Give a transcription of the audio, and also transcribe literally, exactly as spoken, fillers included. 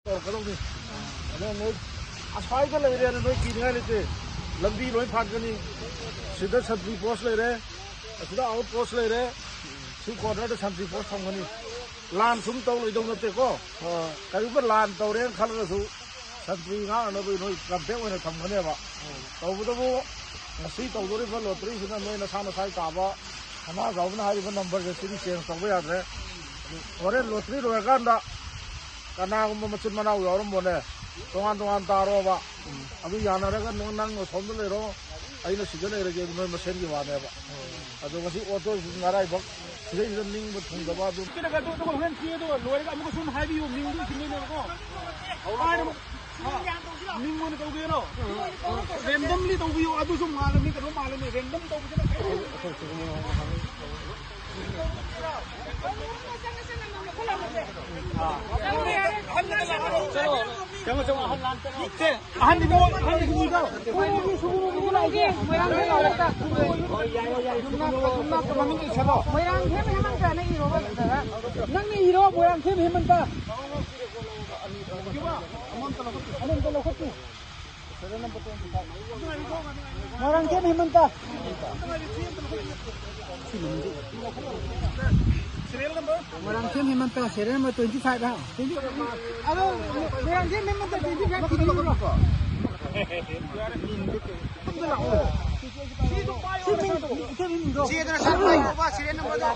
ꯇꯧꯔꯛꯀꯗꯧꯅꯤ꯫ ꯑꯗꯣ ꯅꯣꯏ ꯑꯁ꯭ꯋꯥꯏꯗ ꯂꯩꯔꯦꯅ ꯅꯣꯏ ꯀꯤꯅꯤꯡꯉꯥꯏ ꯂꯩꯇꯦ꯫ ꯂꯝꯕꯤ ꯂꯣꯏ ꯐꯥꯠꯀꯅꯤ꯫ ꯁꯤꯗ ꯁꯟꯇ꯭ꯔꯤ ꯄꯣꯁ ꯂꯩꯔꯦ, ꯑꯁꯤꯗ ꯑꯥꯎꯠ ꯄꯣꯁ ꯂꯩꯔꯦ, ꯁꯤ ꯀꯣꯔꯅꯔꯗ ꯁꯟꯇ꯭ꯔꯤ ꯄꯣꯁ ꯊꯝꯒꯅꯤ꯫ ꯂꯥꯟ ꯁꯨꯝ ꯇꯧ ꯂꯣꯏꯗꯧ ꯅꯠꯇꯦꯀꯣ꯫ ꯀꯔꯤꯒꯨꯝꯕ ꯂꯥꯟ ꯇꯧꯔꯦꯅ ꯈꯜꯂꯒꯁꯨ ꯁꯟꯇ꯭ꯔꯤ ꯉꯥꯛꯅꯅꯕ ꯅꯣꯏ ꯀꯟꯇꯦꯛ ꯑꯣꯏꯅ ꯊꯝꯒꯅꯦꯕ꯫ ꯇꯧꯕꯇꯕꯨ ꯉꯁꯤ ꯇꯧꯗꯣꯔꯤꯕ ꯂꯣꯇꯔꯤꯁꯤꯅ ꯅꯣꯏ ꯅꯁꯥ ꯅꯁꯥꯒꯤ ꯇꯥꯕ ꯁꯅꯥꯖꯥꯎꯕꯅ ꯍꯥꯏꯔꯤꯕ ꯅꯝꯕꯔꯁꯦ ꯁꯤꯗꯤ ꯆꯦꯟꯖ ꯇꯧꯕ ꯌꯥꯗ꯭ꯔꯦ꯫ ꯍꯣꯔꯦꯟ ꯂꯣꯇꯔꯤ ꯂꯣꯏꯔꯀꯥꯟꯗ ꯀꯅꯥꯒꯨꯝꯕ ꯃꯆꯤꯟ ꯃꯅꯥꯎ ꯌꯥꯎꯔꯝꯕꯅꯦ ꯇꯣꯉꯥꯟ ꯇꯣꯉꯥꯟ ꯇꯥꯔꯣꯕ꯫ ꯑꯗꯨ ꯌꯥꯅꯔꯒ ꯅꯪ, ꯅꯪ ꯑꯁꯣꯝꯗ ꯂꯩꯔꯣ, ꯑꯩꯅ ꯁꯤꯗ ꯂꯩꯔꯒꯦ, ꯑꯗꯨ ꯅꯣꯏ ꯃꯁꯦꯟꯒꯤ ꯋꯥꯅꯦꯕ꯫ ꯑꯗꯣ ꯉꯁꯤ ꯑꯣꯇꯣꯁꯤ ꯉꯔꯥꯏꯕꯛ ꯁꯤꯗꯩꯁꯤꯗ ꯅꯤꯡꯕ ꯊꯨꯡꯗꯕ ꯑꯗꯨ꯫ ꯀꯩꯅꯣ, ꯑꯗꯨ, ꯑꯗꯨꯒ ꯍꯣꯔꯦꯟ ꯁꯤ, ꯑꯗꯨꯒ ꯂꯣꯏꯔꯒ ꯑꯃꯨꯛꯀ ꯁꯨꯝ ꯍꯥꯏꯕꯤꯌꯨ, ꯃꯤꯡꯗꯨ ꯁꯤꯟꯗꯣꯏꯅꯦꯕꯀꯣ꯫ ꯍꯥꯏꯔ ꯑꯃꯨꯛ, ꯍꯥ? ꯃꯤꯡ ꯑꯣꯏꯅ ꯇꯧꯒꯦꯔꯣ? ꯔꯦꯟꯗꯝꯂꯤ ꯇꯧꯕꯤꯌꯣ, ꯑꯗꯨꯁꯨ ꯃꯥꯜꯂꯅꯤ, ꯀꯩꯅꯣ ꯃꯥꯜꯂꯅꯤ, ꯔꯦꯟꯗꯝ ꯇꯧꯕꯁꯤꯅ ꯐꯩ꯫ ꯆꯪꯉꯣ, ꯆꯪꯉꯣ, ꯑꯍꯟ ꯂꯥꯟ ꯆꯪꯉꯣ꯫ ꯁꯦ, ꯑꯍꯟꯗꯤ ꯃꯣꯏ, ꯑꯍꯟꯗꯤ ꯃꯣꯏ ꯆꯪꯉꯣ꯫ ꯁꯨꯒꯅꯨ, ꯁꯨꯒꯅꯨ, ꯁꯨꯒꯅꯨ ꯍꯥꯏꯒꯦ꯫ ꯃꯣꯏꯔꯥꯡ ꯍꯦꯝ ꯍꯦꯝꯕ꯫ ꯍꯣꯏ, ꯌꯥꯏꯌꯦ, ꯌꯥꯏꯌꯦ, ꯁꯨꯒꯅꯨ꯫ ꯃꯃꯤꯡ ꯏꯁꯜꯂꯣ꯫ ꯃꯣꯏꯔꯥꯡ ꯍꯦꯝ ꯍꯦꯃꯟꯇꯅ ꯏꯔꯣꯕ, ꯅꯠꯇ꯭ꯔꯒ ꯅꯪꯅ ꯏꯔꯣ, ꯃꯣꯏꯔꯥꯡ ꯍꯦꯝ ꯍꯦꯃꯟꯇ꯫ ꯑꯃ ꯑꯝꯇ ꯂꯧꯈꯠꯄꯤꯌꯨ꯫ Moirangthem ꯍꯦꯃꯟꯇ꯫ Moirangthem ꯍꯦꯃꯟꯇ, serial number twenty five ꯍꯥ? ꯑꯗꯣ ꯃꯣꯏꯔꯥꯡꯊꯦꯝ ꯍꯦꯃꯟꯇ twenty five ꯀꯤꯗꯣꯏꯔꯣ? ꯁꯤ ꯃꯤꯡꯗꯣ, ꯁꯤ ꯃꯤꯡꯗꯣ꯫ ꯆꯦꯗꯅ ꯁꯥꯔ ꯄꯥꯏꯔꯣꯕ, serial number ꯗꯣ꯫